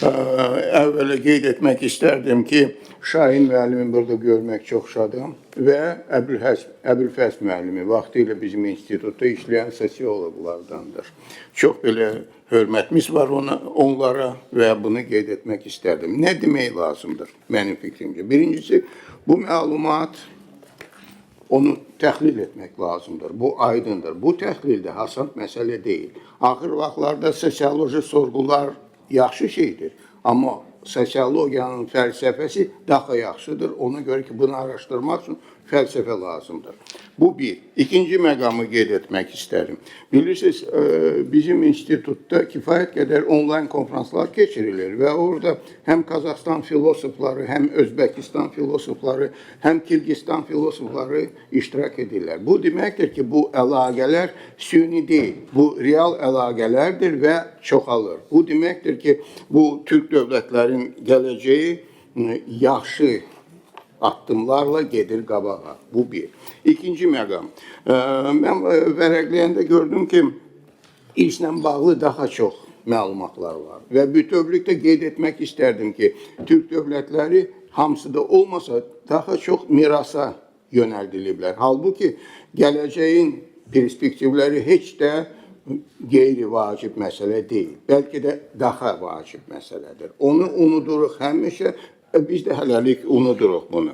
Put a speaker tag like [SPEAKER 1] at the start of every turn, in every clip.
[SPEAKER 1] Əvvəla qeyd etmək istərdim ki, Şahin müəllimi burada görmək çox şadam və Əbülfəz müəllimi vaxtilə bizim institutda işləyən sosioloqlardandır. Çox belə hörmətimiz var onlara və bunu qeyd etmək istərdim. Nə demək lazımdır mənim fikrimcə? Birincisi, bu məlumat, onu təhlil etmək lazımdır. Bu aydındır. Bu təhlil də asan məsələ deyil. Axır vaxtlarda sosioloji sorğular yaxşı şeydir. Amma sosiologiyanın fəlsəfəsi daha yaxşıdır. Ona görə ki, bunu araşdırmaq üçün fəlsəfə lazımdır. Bu bir. İkinci məqamı qeyd etmək istərim. Bilirsiniz, bizim institutda kifayət qədər onlayn konfranslar keçirilir və orada həm Qazaxıstan filosofları, həm Özbəkistan filosofları, həm Kirgistan filosofları iştirak edirlər. Bu deməkdir ki, bu əlaqələr süni deyil, bu real əlaqələrdir və çoxalır. Bu deməkdir ki, bu türk dövlətlərin gələcəyi yaxşı addımlarla gedir qabağa. Bu bir. İkinci məqam. Mən vərəqləyəndə gördüm ki, işlə bağlı daha çox məlumatlar var. Və bütövlükdə qeyd etmək istərdim ki, türk dövlətləri hamısı da olmasa daha çox mirasa yönəldiliblər. Halbuki gələcəyin perspektivləri heç də qeyri-vacib məsələ deyil. Bəlkə də daha vacib məsələdir. Onu unuduruq həmişə. Biz də hələlik unuduruq bunu.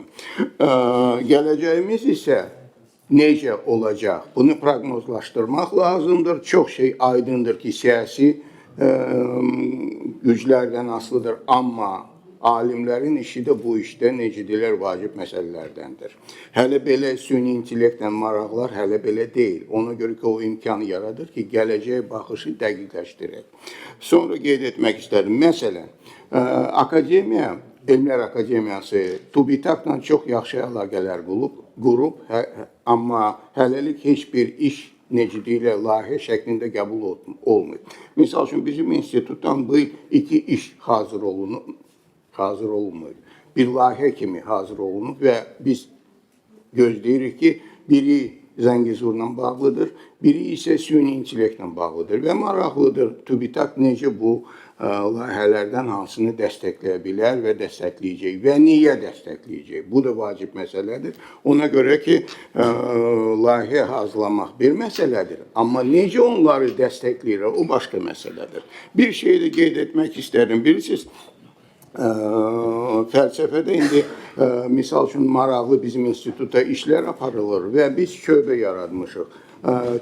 [SPEAKER 1] Gələcəyimiz isə necə olacaq? Bunu proqnozlaşdırmaq lazımdır. Çox şey aydındır ki, siyasi güclərdən asılıdır. Amma alimlərin işi də bu işdə, necə deyirlər, vacib məsələlərdəndir. Hələ belə süni intellektlə maraqlar hələ belə deyil. Ona görə ki, o imkan yaradır ki, gələcəyə baxışı dəqiqləşdirək. Sonra qeyd etmək istərdim. Məsələn, akademiya, Elmlər Akademiyası TÜBİTAKla çox yaxşı əlaqələr qurub, amma hələlik heç bir iş, necə deyirlər, layihə şəklində qəbul olmayıb. Misal üçün, bizim institutdan bu il iki iş hazır olunmayıb. Bir layihə kimi hazır olunub və biz gözləyirik ki, biri Zəngəzurla bağlıdır, biri isə süni intellektlə bağlıdır və maraqlıdır TÜBİTAK necə bu layihələrdən hansını dəstəkləyə bilər və dəstəkləyəcək və niyə dəstəkləyəcək? Bu da vacib məsələdir. Ona görə ki, layihə hazırlamaq bir məsələdir, amma necə onları dəstəkləyirlər, o başqa məsələdir. Bir şey də qeyd etmək istərdim. Bilirsiniz, fəlsəfədə indi misal üçün maraqlı bizim institutda işlər aparılır və biz şöbə yaratmışıq.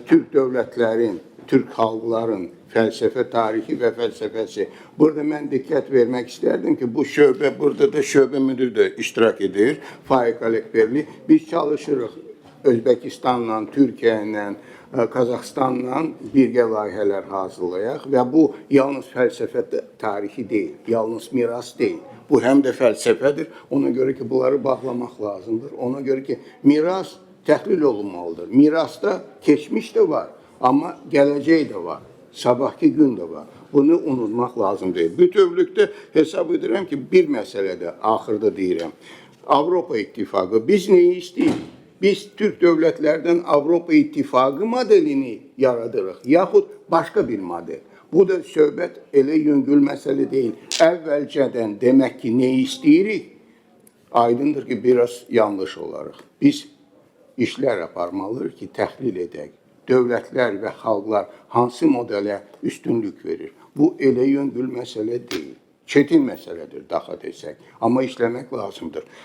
[SPEAKER 1] Türk dövlətlərin, türk xalqların fəlsəfə tarixi və fəlsəfəsi. Burada mən diqqət vermək istərdim ki, bu şöbə, burada da şöbə müdiri də iştirak edir, Faik Ələkbərli. Biz çalışırıq Özbəkistanla, Türkiyə ilə, Qazaxıstanla birgə layihələr hazırlayaq və bu yalnız fəlsəfə tarixi deyil, yalnız miras deyil. Bu həm də fəlsəfədir. Ona görə ki, bunları bağlamaq lazımdır. Ona görə ki, miras təhlil olunmalıdır. Mirasda keçmiş də var, amma gələcək də var. Sabahki gün də var. Bunu unutmaq lazım deyil. Bütövlükdə hesab edirəm ki, bir məsələdə axırda deyirəm. Avropa İttifaqı, biz neyi istəyirik? Biz Türk dövlətlərdən Avropa İttifaqı modelini yaradırıq, yaxud başqa bir model. Bu da söhbət elə yüngül məsələ deyil. Əvvəlcədən demək ki, neyi istəyirik? Aydındır ki, biraz yanlış olarıq. Biz işlər aparmalıyıq ki, təhlil edək. Dövlətlər və xalqlar hansı modelə üstünlük verir? Bu elə yüngül məsələ deyil. Çetin məsələdir daha desək. Amma işləmək lazımdır.